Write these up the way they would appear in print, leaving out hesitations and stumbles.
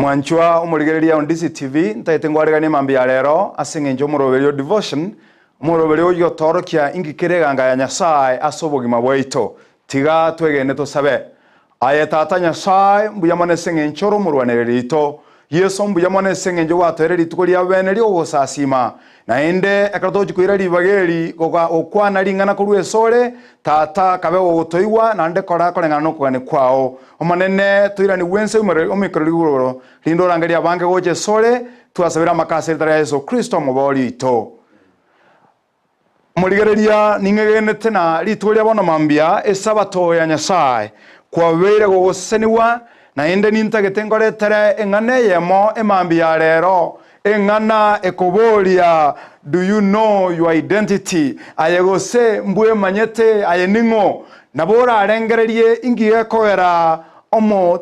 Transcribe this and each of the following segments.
Omwanchwa omorigereria o Ndisi TV, ntaete ngwareganie mambia ya rero ase eng'encho omoroberio o devotion, omoroberio oyio otoorokia inki kere eganga ya Nyasae ase obogima bwaito. Tiga twegene tosabe. Aye Tata Nyasae, mbuya mono ase eng'encho ore omorwanereri oito. Yeso, mbuya mono ase eng'encho gwatoeire rituko ria bene ri'ogogosasiima. Naende ekero togochia koira ribaga eri goka gokwana ring'ana korwa esore, Tata, kabe gogotoigwa, naende kora koreng'ana nokogania kwao. Omonene, toiranigwe ense omoikereri igoro, rinde orangerie abange gocha esore, twasabire amaka ase erieta ria Yeso Kristo Omobooria oito. Morigereria, ning'egenete na rituko ria bono mambia, Esabato ya Nyasae, kwabeire gogosesenigwa, naende nintagete nkoretere eng'ana eyemo emambia ya rero, eng'ana ekoboria, Do you know your identity? Aye gose mbwemanyete aye ning'o? Nabo orarengererie inki gekogera omo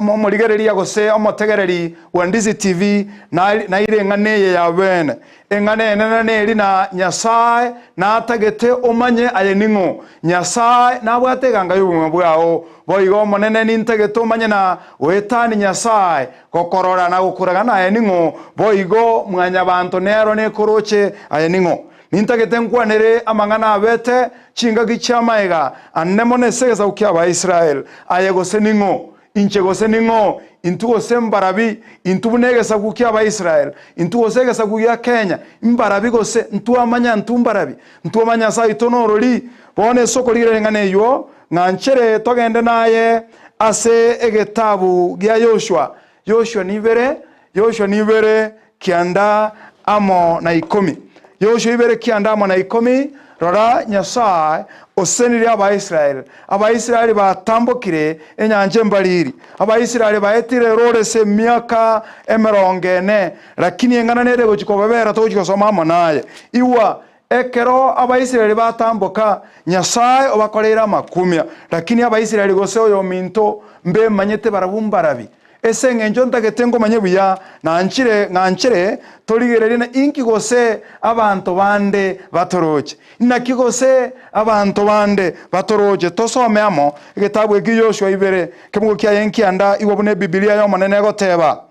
omorigereria gose omotegereri bwa Ndizi TV naire eng'ana eye ya bene. Eng'ana enene neri na Nyasae natagete omanye aye ning'o. Nyasae nabwate eganga y'obogima bwao. Boigo Omonene nintagete omanye na goetani Nyasae, gokorora na gokoraga naye ning'o, boigo mwanyabanto nero nekoroche aye ning'o. Nintagete nkwanere amang'ana abete chingaki chi'amaega ane mono ase egesaku ki'Abaisraeli, aye gose ning'o? Inche gose ning'o? Intwe gose mbarabi? Intwe buna egesaku ki'Abaisraeli, intwe gose egesaku gia Kenya, mbarabi gose? Ntwamanya intwe mbarabi? Ntwamanya Nyasae oito norori? Bono ase okorigereria ring'ana eyio, ng'anchere togende naye ase egetabu gia Yoshua, Yoshua nibere, Yoshua nibere kianda amo na ikomi. Yoshua ibere kianda amo na ikomi, Rora, Nyasae osesenirie Abaisraeli. Abaisraeli batambokire enyancha embariri. Abaisraeli baetire eroro ase emiaka emerongo ene, lakini eng'ana nere egochia kobabera togochia gosoma amo naye. Igwa, ekero Abaisraeli batamboka, Nyasae obakoreire amakumia, lakini Abaisraeli gose oyominto mbemanyete barabwo mbarabi. Ase engencho ntagete nkomanye buya, nanchire ng'anchere torigererie na inki gose abanto bande batoroche. Inaki gose abanto bande batoroche? Tosome amo egetabu eki Yoshua ibere, ekemogo kiaye nkianda igwa buna Ebibilia y'Omonene egoteba.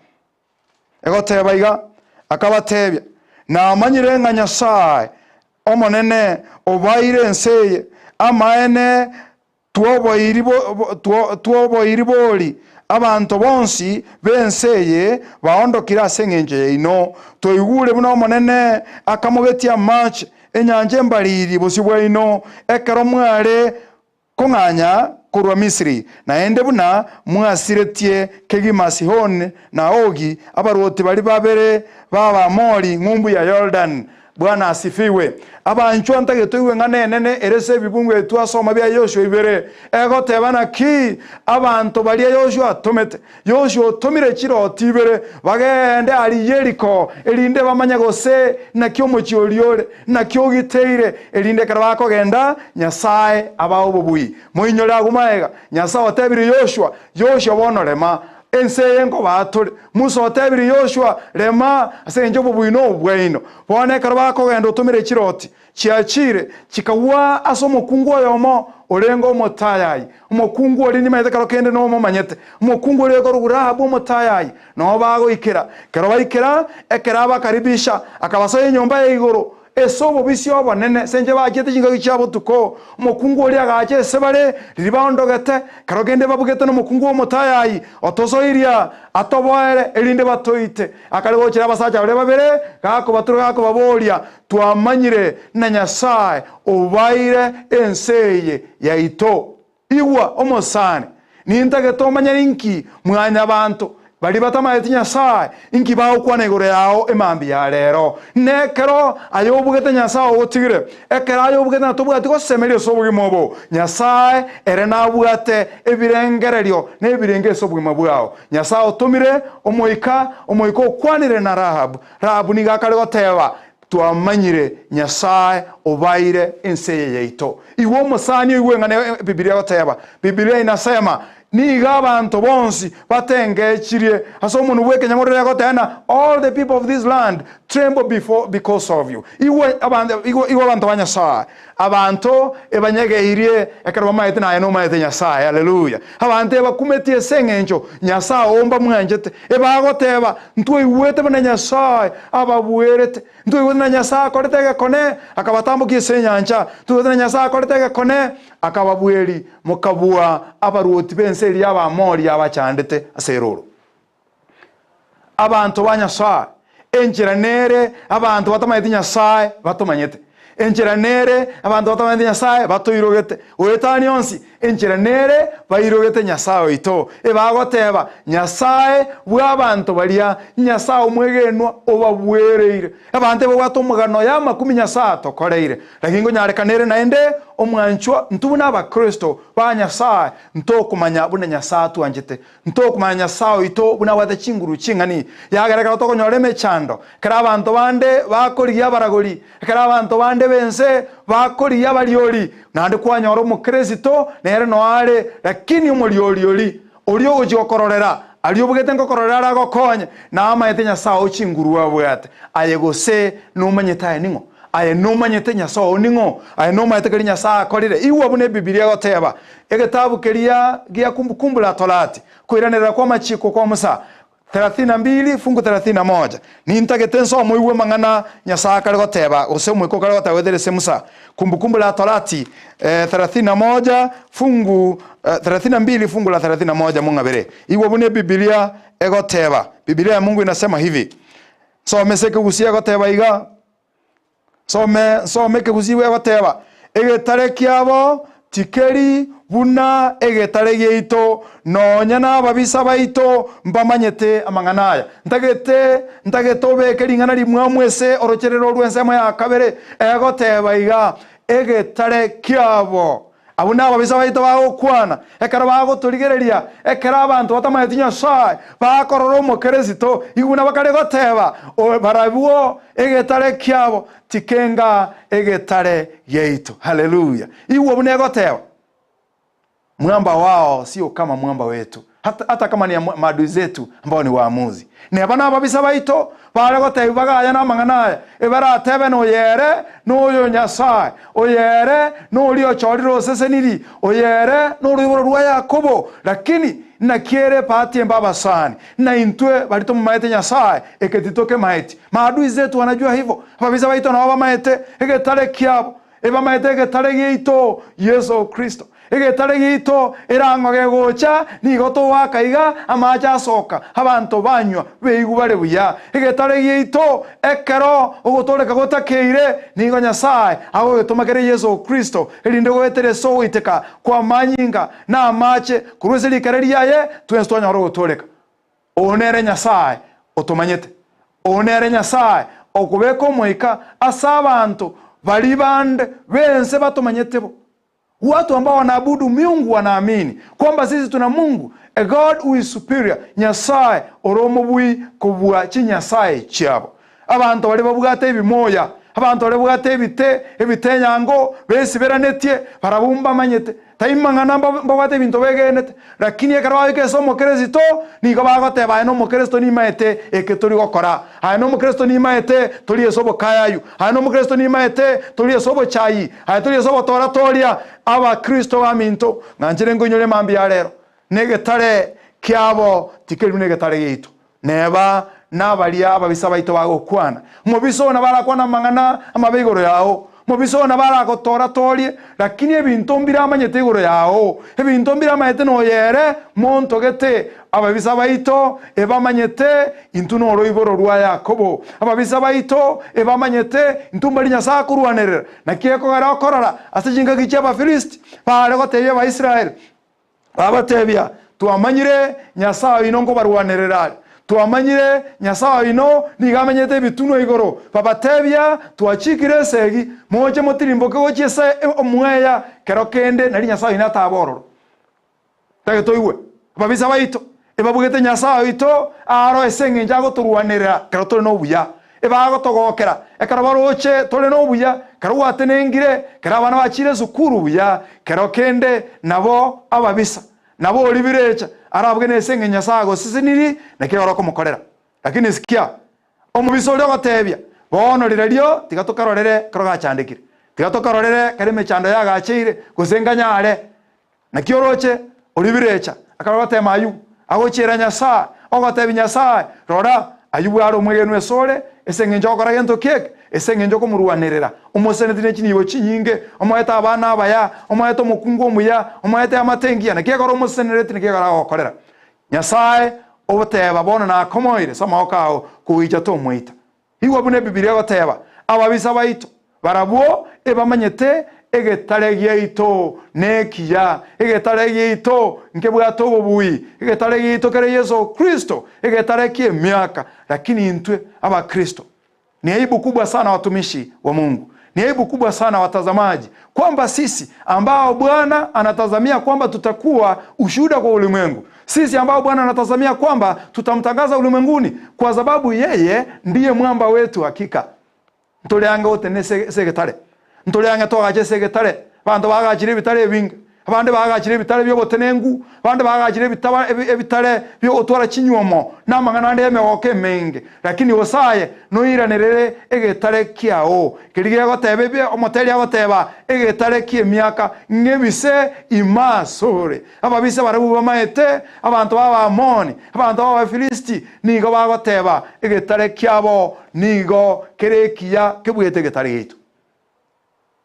Egoteba iga, Akabatebia, Namanyire ng'a Nyasae Omonene obaeire ense eye, amaene Twoboiri bori, abanto bonsi b'ense eye baondokire ase engencho yaino. Twaigure buna Omonene akamogetie amache enyancha embariri bosio bwaino, ekero mware kong'anya korwa Misiri, naende buna mwasiretie kegima Sihoni na Ogi, abarwoti baria babere b'Abaamori ng'umbu ya Yorodan. Bwana asifiwe. Abanchwa ntagete oigwe eng'ana enene ere ase ebibungo ebi twasoma bia Yoshua ibere, egoteba naki abanto baria Yoshua atomete. Yoshua otomire chiroti ibere bagende aria Yeriko, erinde bamanye gose naki omochie oria ore, naki ogiteire, erinde ekero bakogenda, Nyasae abae obobui. Moinyore agwo magega, Nyasae otebirie Yoshua, Yoshua bono rema, Ense eye nkobaa tore. Musa otebirie Yoshua, Rema, ase engencho obobui nobwaino. Bono ekero bakogenda otomire chiroti, chiachire, chikagwa ase omokungu oyomo orenge omotayayi. Omokungu oria nimanyete kero kende nomomanyete. Omokungu oria okorokwa Rahabu omotayayi, noo bagoikera. Ekero baikera, ekero abakaribisha, akabasoa enyomba ya igoro, Ase obobisi obonene, ase inche bachiete chingaki chia botuko, omokungu oria agacha ase bare, riria baondogete, ekero kende babugete nomokungu omotayayi, otosoiria, atoboere, erinde batoite. Akare gochera abasacha baria babere, gakobatura gakobaboria, Twamanyire na Nyasae obaire ense eye yaito. Igwa, omosani, nintagete omanye inki mwanyabanto baria batamaeti Nyasae, inki bagokwana igoro yao emambia ya rero. Nekero aye obugete Nyasae ogotigire, ekero aye obugete na tobwati gosemeria ase obogima obo, Nyasae ere nabwate ebirengererio na ebirenge ase obogima bwao. Nyasae otomire omoika, omoika okwanire na Rahabu. Rahabu nigo akare goteba, Twamanyire Nyasae obaire ense eye yaito. Igwa omosani oigwe ng'a ne Bibilia egoteba. Bibilia inasema. Nigo abanto bonsi batengechirie ase omonwa bw'ekenyamorero egoteba, All the people of this land tremble before because of you. Igwe abanto, igwe, igwe abanto ba Nyasae, abanto ebanyegeirie ekero bamaete naye nomaete Nyasae. Haleluya! Abanto ebakumetie ase eng'encho Nyasae oo mbamwanchete, ebagoteba, Ntwaigwete buna Nyasae ababuerete, ntwaigwete buna Nyasae akorete egekone akabatambokia ase enyancha, ntwaigwete buna Nyasae akorete egekone akababueri Mokabua abaruoti b'ense eria y'Abaamori yabachandete ase erooro. Abanto ba Nyasae, enchera nere abanto batamanyeti Nyasae batomanyete. Enchera nere abanto batamanyeti Nyasae batoirogete. Goetania onsi, enchera nere bairogete Nyasae oito. Ebagoteba, Nyasae bw'abanto baria, Nyasae omwegenwa obabuereire. Abanto ebabwate omogano y'amakumi Nyasae atokoreire. Lakini nkonyarekana ere naende, omwanchwa, intwe buna Abakristo ba Nyasae ntokomanya buna Nyasae atwanchete, ntokomanya Nyasae oito buna abwate chinguru ching'ani. Yagera ekero tokonyora emechando, ekero abanto bande bakorigia abaragori, ekero abanto bande b'ense bakorigia abariori, naende kwanyora omokristo nere noyo are, lakini omoriori oria, oria ogochia gokororera, aria obugete ngokororera aragokonye, namaete Nyasae oo chinguru abwate. Aye gose nomanyete aye ning'o? Aye nomanyete Nyasae oo ning'o? Aye nomanyete keria Nyasae akorire? Igwa buna Ebibilia egoteba, egetabu keria gia Kumbukumbu la Torati, koiranerera kw'amachiko kwa Musa, 32 fungu 31. Nintagete nsome oigwe amang'ana Nyasae akare goteba, gose Omoika okare goteba goetera ase Musa. Kumbukumbu la Torati, 31 fungu 32 fungu la 31 mong'abere. Igwa buna Ebibilia egoteba. Bibilia ya Mungu inasema hivi. Nsome ase ekegusii egoteba iga. Nsome nsome ekegusii egoteba, Egetare kiabo tikeri buna egetare giaito, nonya nababisa baito mbamanyete amang'ana aya. Ntagete ntagete obeke ring'ana rimwamu ase orocherero rw'ensemo ya kabere, egoteba iga, Egetare kiabo. Abwo nababisa baito bagokwana, ekero bagotorigereria, ekero abanto batamanyeti Nyasae bakorora Omokeresito, igo buna bakare goteba, Barabwo egetare kiabo tikenga egetare giaito. Haleluya! Igwa buna egoteba, Mwamba wao sio kama mwamba wetu, hata kama ni maadui zetu ambao ni waamuzi. Neba nababisa baito bare gotebia bagayane amang'ana aya, ebaratebe noyo ere noyo Nyasae, oyo ere noria ochorire oseseniri, oyo ere noroiboro rwa Yakobo. Lakini naki ere ebahati embe abasani, na intwe baria tomomaete Nyasae, eke titokemaeti. Maadui zetu wanajua hivo, ababisa baito nabo bamaete egetare kiabo. Ebamaete egetare giaito, Yeso Kristo. Egetare giaito erang'o gegocha, nigo togoaka iga, amache asoka, abanto banywa, beigwa bare buya. Egetare giaito ekero ogotooreka gotakeire, nigo Nyasae agogetoma kere Yeso Kristo, erinde goetera ase ogoiteka kw'amanyinga na amache korwa ase rikere riaye, twensi twanyora ogotooreka. Oo nere Nyasae otomanyete. Oo nere Nyasae okobeka omoika ase abanto baria bande b'ense batomanyete bo. Watu ambao wanaabudu miungu wanaamini kwamba sisi tuna Mungu, a God who is superior, Nyasae ore omobui kobua chinyasae chiabo. Abanto baria babwate ebimoya, abanto baria babwate ebite, ebitenyango, besiberanetie, barabwo mbamanyete, tai mang'ana mbabwate ebinto begenete, lakini ekero bagoika ase omokeresito, nigo bagoteba aye nomokeresito nimaete eke tori gokora, aye nomokeresito nimaete tori ase obokayayu, aye nomokeresito nimaete tori ase obochayi, aye tori ase obotoratoria. Abakristo baminto, ng'anchire nkoinyore mambia ya rero, negetare kiabo tikeri buna egetare giaito. Neba nabaria ababisa baito bagokwana, Omobisa oyo nabo arakwane amang'ana amabe igoro yao, omobisa oyo nabo aragotora-torie, lakini ebinto mbire amanyete igoro yao, ebinto mbire amanyete noyo ere monto gete. Ababisa baito ebamanyete intwe noroiboro rwa Yakobo, ababisa baito ebamanyete intwe mbari Nyasae akorwanerera. Naki ekogera okorora ase chingaki chi'Abafilisti baare gotebia Abaisraeli, Babatebia, Twamanyire Nyasae oino nkobarwanerera are, twamanyire Nyasae oino nigo amenyete ebitunwa igoro. Babatebia, Twachikire esegi, moche motirimboke gochia ase omweya kero kende, nari Nyasae oino atabe ororo. Tagete oigwe, ababisa baito ebabugete Nyasae oito aro ase engencho agotorwanerera ekero tore nobuya. Ebagotogokera ekero baroche tore nobuya, ekero gwatenengire, ekero abana bachire esukuru buya, kero kende nabo ababisa. Nabo oria birecha arabuge nese ng'a Nyasae agosesenirie, naki ore okomokorera. Lakini sikia, omobisa oria ogotebia, Bono rirorio tiga tokarorere ekero gachandekire, tiga tokarorere ekero emechando yagacheire, gose nkanyare. Naki oroche oria birecha, akarora gotema Ayubu, agochiera Nyasae, ogotebia Nyasae, Rora, Ayubu are omwegenwa asore, ase engencho ogokora gento ki eke? Ase engencho okomorwanerera, omoseseneti ne chinibo chinyinge, omoete abana abaya, omoete omokungu omuya, omoete amate engiya, naki ekero omosesenereti naki ekero agokorera. Nyasae ogoteba, Bono nakomoire ase amaboko ao kogoicha tomoita. Igwa buna Ebibilia egoteba, Ababisa baito barabwo ebamanyete egetare giaito nekiya, egetare giaito nkebwate obobui, egetare giaito kere Yeso Kristo, egetare ki'emiaka. Lakini intwe Abakristo ni aibu kubwa sana watumishi wa Mungu, ni aibu kubwa sana watazamaji, kwamba sisi ambao Bwana anatazamia kwamba tutakuwa ushuhuda kwa ulimwengu, sisi ambao Bwana anatazamia kwamba tutamtangaza ulimwenguni, kwa sababu yeye ndiye mwamba wetu. Hakika ntore ange gotene ase egetare, ntore ange togache ase egetare, abanto bagachire ebitare ebinge, abande bagachire ebitare bi'obotenenku, abande bagachire ebitaba ebitare bi'ogotwara chinywomo, na amang'ana ande y'emegoko emenge. Lakini gose aye noiranerere egetare kiao, keria gegoteba ebi omoteri agoteba, egetare ki'emiaka ng'ebise ime asore. Ababisa barabwo bamaete, abanto b'Abaamoni, abanto b'Abafilisti, nigo bagoteba, Egetare kiabo nigo kere ekiya kebuete egetare giaito.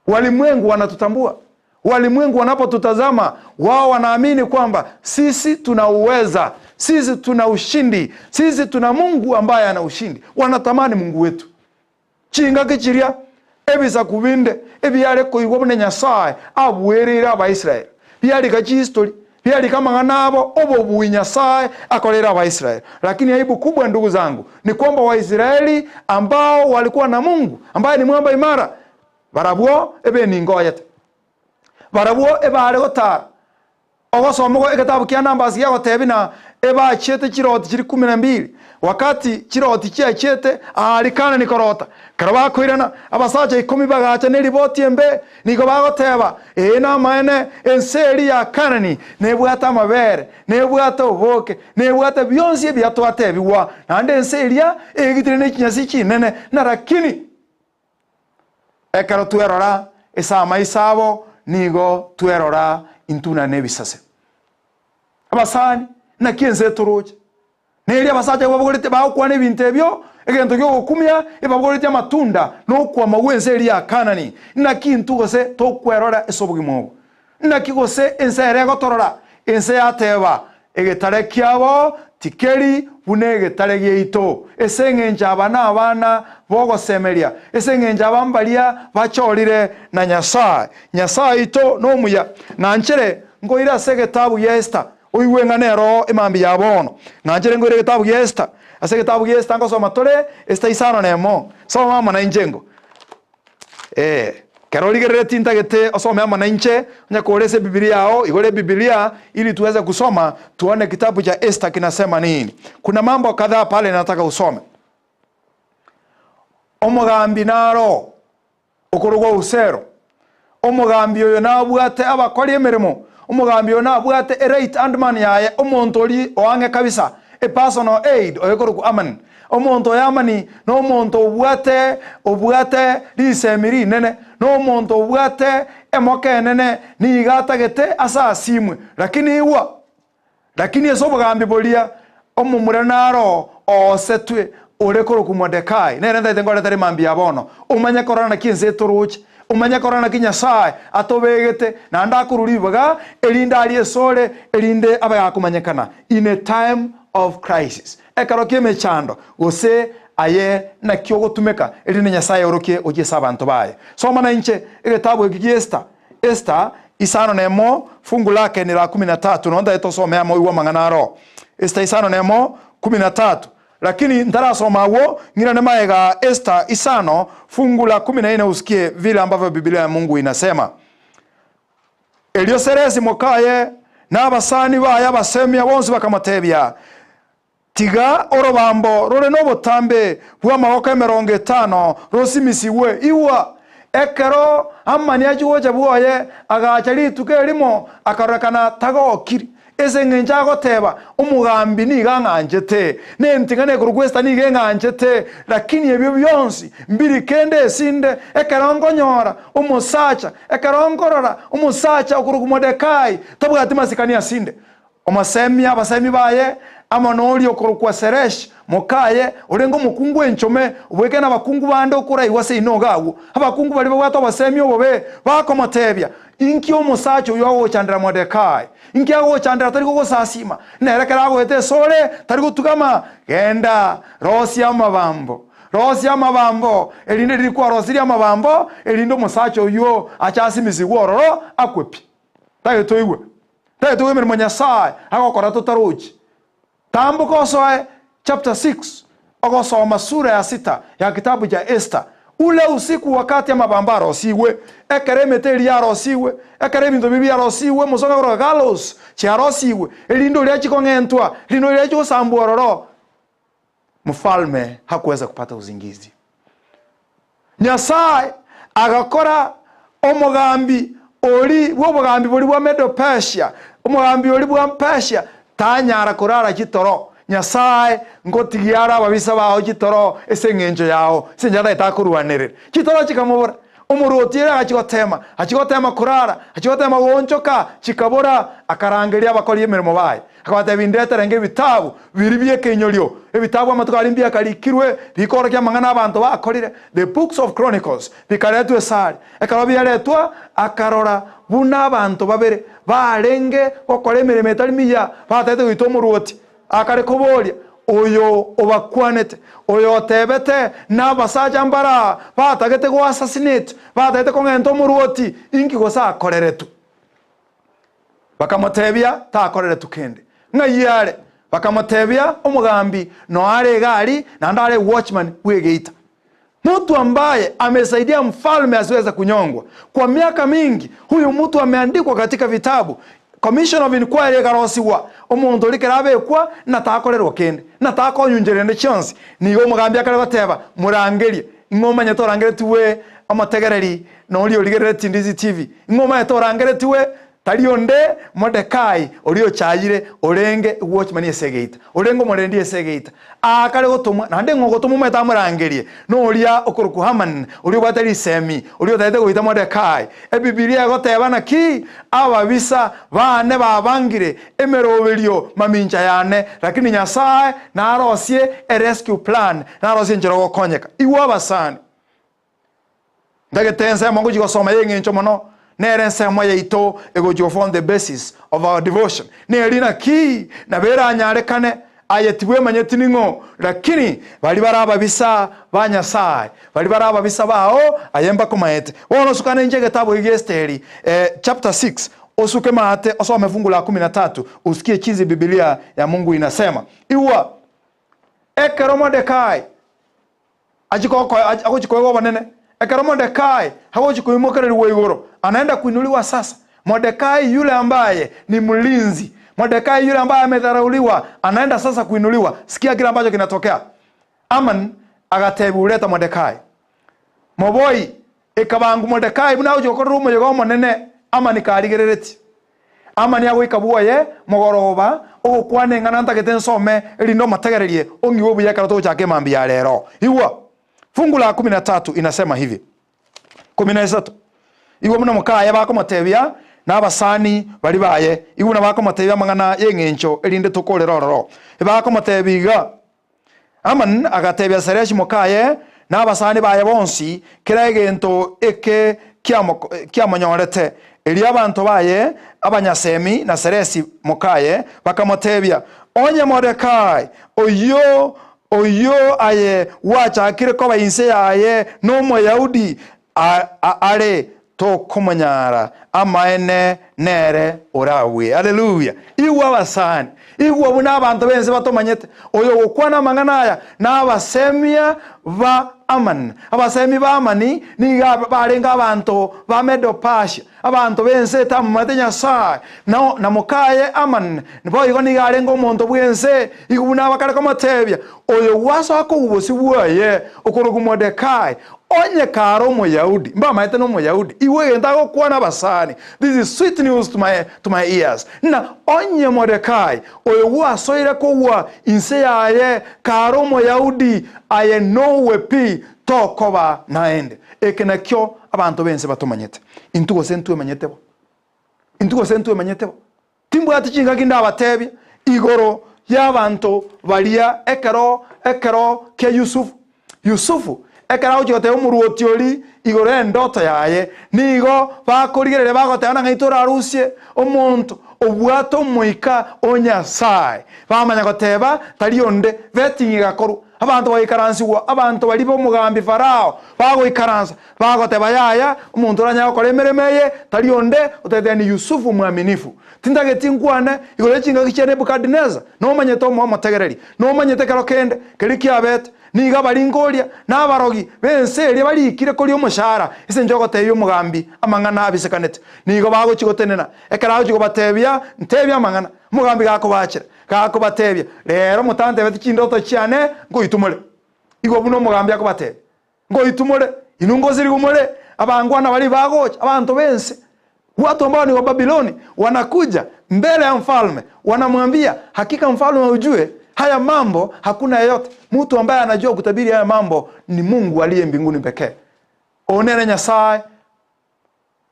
Walimwengu wanatutambua, walimwengu wanapotutazama, wao wanaamini kwamba sisi tuna uweza, sisi tuna ushindi, sisi tuna Mungu ambaye ana ushindi. Wanatamani Mungu wetu. Chingaki chiria ebisaku binde ebiare koigwa buna Nyasae abuereire Abaisraeli, biarika chihistory, biarika amang'ana abo obobui Nyasae akoreire Abaisraeli. Lakini aibu kubwa ndugu zangu ni kwamba Waisraeli ambao walikuwa na Mungu ambaye ni mwamba imara, barabwo ebeningoyete, barabwo ebare gotara Ogosoma egetabu kia Numbers gegotebia na ebachiete chiroti chiria kumi na mbili, wakati chiroti chiachiete aria Kanani korota. Ekero bakoirana, abasacha ikomi bagacha neriboti embe, nigo bagoteba, Ee namaene, ense eria ya Kanani nebwate amabere, nebwate oboke, nebwate bionsi ebiatwatebigwa, naende ense eria egitire ne chinyasi chinene, na lakini Ekero twerora ase amaiso abo, nigo twerora intwe buna nebisase. Abasani, naki ense etoroche? Neria abasacha babogoretie bagokwana ebinto ebio, egento gi'ogokumia, ebabogoretie amatunda na okwama gw'ense eria ya Kanani. Naki intwe gose tokwerora ase obogima obo? Naki gose ense ere egotorora? Ense yateba, Egetare kiabo tikeri buna egetare giaito, ase engencho aba nabana b'ogosemeria, ase engencho aba mbaria bachorire na Nyasae. Nyasae oito nomuya. Ng'anchere nkoire ase egetabu gia Esta, oigwe ng'a nero emambia ya bono. Ng'anchere nkoire egetabu gia Esta. Ase egetabu gia Esta ngosoma tore Esta isano nemo. Soma amo nainche ngo. Ee, kero origereretie ntagete osome amo nainche, onye kore ase Ebibilia yao, igora Ebibilia ili tuweze kusoma tuone kitabu cha Esta kinasema nini. Kuna mambo kadhaa pale nataka usome. Omogambi naro okorokwa Ahusero. Omogambi oyo nabwate abakori emeremo, omogambi oyo nabwate e right hand man yaye, omonto oria oang'e kabisa, a personal aid oyokorokwa Amani. Omonto oyo Amani nomonto obwate obwate risemi rinene, nomonto obwate emoka enene, nigo atagete ase asimwe. Lakini igwa, lakini ase obogambi boria omomura naro oosetwe ore korokwa Modekai, nere ntagete nkoretere mambia bono, omanye korora naki ense etoroche, omanye korora naki Nyasae atobegete, naende akorwa ribaga, erinde arie esore, erinde abe gakomanyekana in a time of crisis. Ekero ki'emechando, gose aye naki ogotumeka, erinde Nyasae aorokie gochia ase abanto baye. Soma nainche egetabu eke gi'Esta, Esta, isano nemo, fungu lake ni la kumi na tatu, nonye ntagete tosome amo oigwe amang'ana aro. Esta isano nemo, kumi na tatu. Lakini ntarasoma agwo, ng'irane magega Esta isano, fungu la kumi na ine usikie vile ambavyo Biblia ya Mungu inasema. Erio Seresi mokaye na abasani baye abasemia bonsi bakamotebia, Tiga orobambo rore nobotambe bw'amaboko emerongo etano rosimisigwe. Igwa! Ekero Hamani achia gocha bwoye, agacha rituko erimo akarorekana tagokiri. Ase engencho agoteba, Omogambi nigo ang'anchete, na enting'ana ekorokwa Esita nigo eng'anchete, lakini ebio bionsi mbiri kende esinde, ekero nkonyora omosacha, ekero nkorora omosacha okorokwa Modekai, tabwati masikani asinde. Omosemia abasemi baye, amo noria okorokwa Sereshi, mokaye, orenge omokungu enchome, obwekaine abakungu bande okoraigwa ase inogo agwo. Abakungu baria babwate obosemi obobe, bakomotebia, Inki omosacha oyio agochandera Modekai? Inki agochandera tari gogosasima? Nere ekero agoeta esore, tari gotugama. Genda, rosia amabambo, rosia amabambo, erinde riria kwarosirie amabambo, erinde omosacha oyio ache asimisigwe ororo, akwe pi. Tagete oigwe. Tagete oigwe emeremo Nyasae agokora totarochi. Tamboka osoe chapter 6 ogosoma sura ya sita ya kitabu cha Esther. Ule usiku wakati amabambo arosigwe, ekero emete eria yarosigwe, ekero ebinto biria biarosigwe, omosongo akoroka gallows chiarosigwe, erinde oria achie kong'entwa, erinde oria achie gosambwa ororo, mfalme hakuweza kupata usingizi. Nyasae agakora omogambi oria bw'obogambi boria bwa Medo-Persia, omogambi oria bwa Persia, tanyara korara chitoro. Nyasae ngotigia are ababisa bao chitoro ase engencho yao, ase engencho atagete akorwanerere. Chitoro chikamobora. Omorwoti ere agachia goteema, achia goteema korara, achia goteema goonchoka, chikabora, akarangeria abakori emeremo baye, akabatebia, Indeterenge ebitabu biria bi'ekeinyorio, ebitabu amatuko aria mbiakarikirwe, bikoorokia amang'ana abanto bakorire, the books of chronicles, bikaretwa esare. Ekero biaretwa, akarora buna abanto babere barenge gokora emeremo etari miya, batagete goita omorwoti. Akare koboria, Oyo obakwanete, oyo otebete, nabasacha mbaraa batagete go-assassinate, batagete kong'enta omorwoti, inki gose akoreretwe? Bakamotebia, Takoreretwe kende. Ng'ai are? Bakamotebia, Omogambi noo are iga aria, naende are watchman bw'egeita. Mtu ambaye amesaidia mfalme asiweze kunyongwa kwa miaka mingi, huyu mtu ameandikwa katika vitabu, commission of inquiry ekarosigwa, omonto oria kera abekwa na takorerwa kende, na takonyuncheria rende chionsi, nigo omogambi akare goteba, morangerie. Ing'o omanyete orangeretigwe omotegereri na oria origereretie Ndizi TV? Ing'o omanyete orangeretigwe? Tari onde Modekai oria ochayire, orenge watchman ase egeita, orenge omorendi ase egeita, aakare gotomwa, naende ng'a ogotomwa omanyete amorangerie, noria okorokwa Haman, oria obwate risemi, oria otagete goita Modekai. Ebibilia egoteba naki? Ababisa baane babangire emeroberio mamincha yane, lakini Nyasae narosie erescue plan, narosie enchera ogokonyeka. Igwa abasani. Ntagete ensemo ngochia gosoma y'eng'encho mono, nere ensemo yaito egochia go form the basis of our devotion. Neri naki nabo eranyarekane, aye tibwemanyeti ning'o, lakini baria bare ababisa ba Nyasae, baria bare ababisa bao, aye mbakomaete. Bono osukane inche egetabu eke gi'Esteri, eh, chapter 6, osuke maate osome fungu la kumi na tatu, usikie chinsi Bibilia ya Mungu inasema. Igwa, ekero Mordekai Achie agochia koegwa obonene. Ekero Modekai agochia koimokererigwa igoro, anaenda kuinuliwa sasa. Modekai yule ambaye ni mlinzi, Modekai yule ambaye amedharauliwa, anaenda sasa kuinuliwa. Sikia kile ambacho kinatokea. Aman agatebiwa, Leta Modekai. Moboi ekabangu Modekai buna agochia gokorera omoyega omonene, Amani karigereretie. Amani agoika bwoye mogoroba, ogokwana eng'ana ntagete nsome, erinde omotegererie ong'igwe buya ekero togochaka emambia ya rero. Igwa! Fungu la kumi na tatu inasema hivi, kumi na isato, Igwa buna mokaye bakomotebia, na abasani baria baye, igwa buna bakomotebia amang'ana y'eng'encho, erinde tokorere ororo. Ebakomotebia iga, Hamani agatebia Sereshi mokaye, na abasani baye bonsi, kera egento eke kiamonyorete. Erio abanto baye abanyasemi na Seresi mokaye bakamotebia, Onye Modekai, oyio oyio aye gwachakire koba inse yaye n'Omoyahudi are, tokomonyara, amaene nere oragwe. Haleluya! Igwa abasani, igwa buna abanto b'ense batomanyete. Oyo ogokwana amang'ana aya nabasemia ba Amani. Abasemi ba Amani nigo barenge abanto ba Medo-Persia, abanto b'ense etamomanyete Nyasae. Na, na mokaye Amani boigo nigo arenge omonto bw'ense. Igwa buna abakare komotebia, Oyo gwasoa kogwa bosio bwaye, okorokwa Modekai. Onye kare Omoyahudi, mbamaete n'Omoyahudi, igwa egento agokwana abasani, This is sweet news to my, to my ears, ng'a onye Modekai, oyo gwasoire kogwa inse yaye kare Omoyahudi, aye nowe pi, tokoba naende. Eke nakio abanto b'ense batomanyete. Intwe gose ntwemanyete bo? Intwe gose ntwemanyete bo? Timbwati chingaki ndabatebie igoro y'abanto baria ekero ekero kia Yusufu. Yusufu ekero agochia gotebia omoruoti oria igoro y'endoto yaye, nigo bakorigereria bagoteba ng'a ng'ai torarusie omonto obwate omoika o Nyasae. Bamanya goteba tari onde, beting'e gakorwa. Abanto bagaikaransigwa, abanto baria b'omogambi Farao bagoikaransa, bagoteba, Yaya, omonto oranyare gokora emeremo eye tari onde otaetania ni Yusufu omwaminifu. Tintageti nkwane igoro ye chingaki chia Nebukadineza, nomanyete omoa omotegereri, nomanyete ekero kende keria kiabete. Nigo abaringoria na abarogi b'ense eria barikire koria omoshahara ase enchera y'ogotebia omogambi amang'ana abisekanete. Nigo bagochia gotenena ekero agochia kobatebia, Ntebie amang'ana. Omogambi gakobachera, Gakobatebia, Rero motantebeti chindoto chiane, nkoitumore. Igwa buna omogambi akobatebia, Nkoitumore, inwe ngosirigwe more, abangwana baria bagocha, abanto b'ense. Watu ambao ni wa Babiloni wanakuja mbele ya mfalme, wanamwambia, hakika mfalme ujue haya mambo, hakuna yeyote mtu ambaye anajua kutabiri haya mambo ni Mungu aliye mbinguni pekee. Oyo nere Nyasae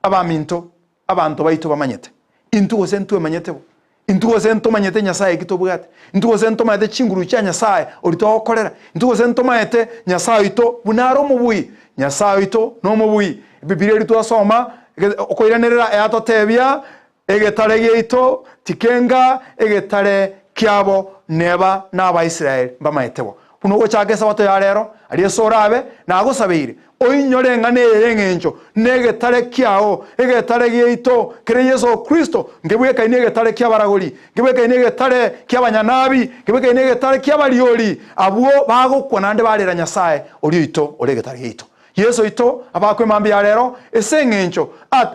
Abaminto, abanto baito bamanyete, intwe gose ntwemanyete bo? Intwe gose ntomanyete Nyasae eki tobwate? Intwe gose ntomanyete chinguru chia Nyasae oria togokorera? Intwe gose ntomanyete Nyasae oito buna are omobui? Nyasae oito nomobui. Ebibilia eria twasoma, okoiranerera eyatotebia, Egetare giaito tikenga egetare kiabo, neba n'Abaisraeli mbamaete bo. Buna ogochaka Esabato ya rero, aria ase orabe nagosabeire, oinyore eng'ana eye y'eng'encho, negetare kiao, egetare giaito kere Yeso Kristo, nkebwekaine egetare ki'abaragori, nkebwekaine egetare ki'abanyanabi, nkebwekaine egetare ki'abariori, abwo bagokwa naende barera Nyasae oria oito ore egetare giaito. Yeso oito abakwe mambia ya rero, ase engencho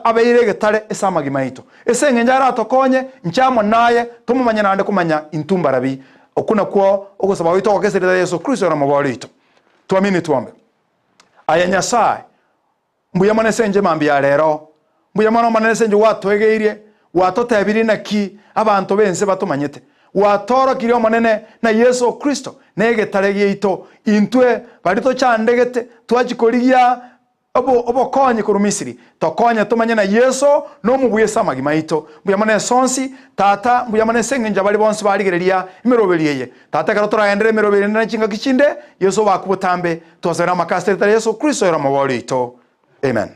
abeire egetare ase amagima aito. Ase engencho aratokonye inche amo naye tomomanye naende komanya intwe mbarabi. Okwo nakwo ogosaba gwaito goka ase erieta ria Yeso Kristo ere Omobori oito. Twamini twombe. Aye Nyasae, mbuya mono ase enche mambia ya rero. Mbuya mono Omonene ase enche gwatoegeirie, gwatotebirie naki abanto b'ense batomanyete. Gwatoorokirie Omonene na Yeso Kristo negetare giaito, intwe baria tochandegete twachia korigia obokonyi korwa Misiri. Tokonye tomanye na Yeso nomobui ase amagima aito. Mbuya mono ase onsi, Tata, mbuya mono ase engencho baria bonsi barigereria emeroberio eye. Tata, ekero toragenderere emeroberio ende ne chingaki chinde, Yeso obakwe botambe. Twasabire amaka ase erieta ria Yeso Kristo ere Omobori oito. Amen.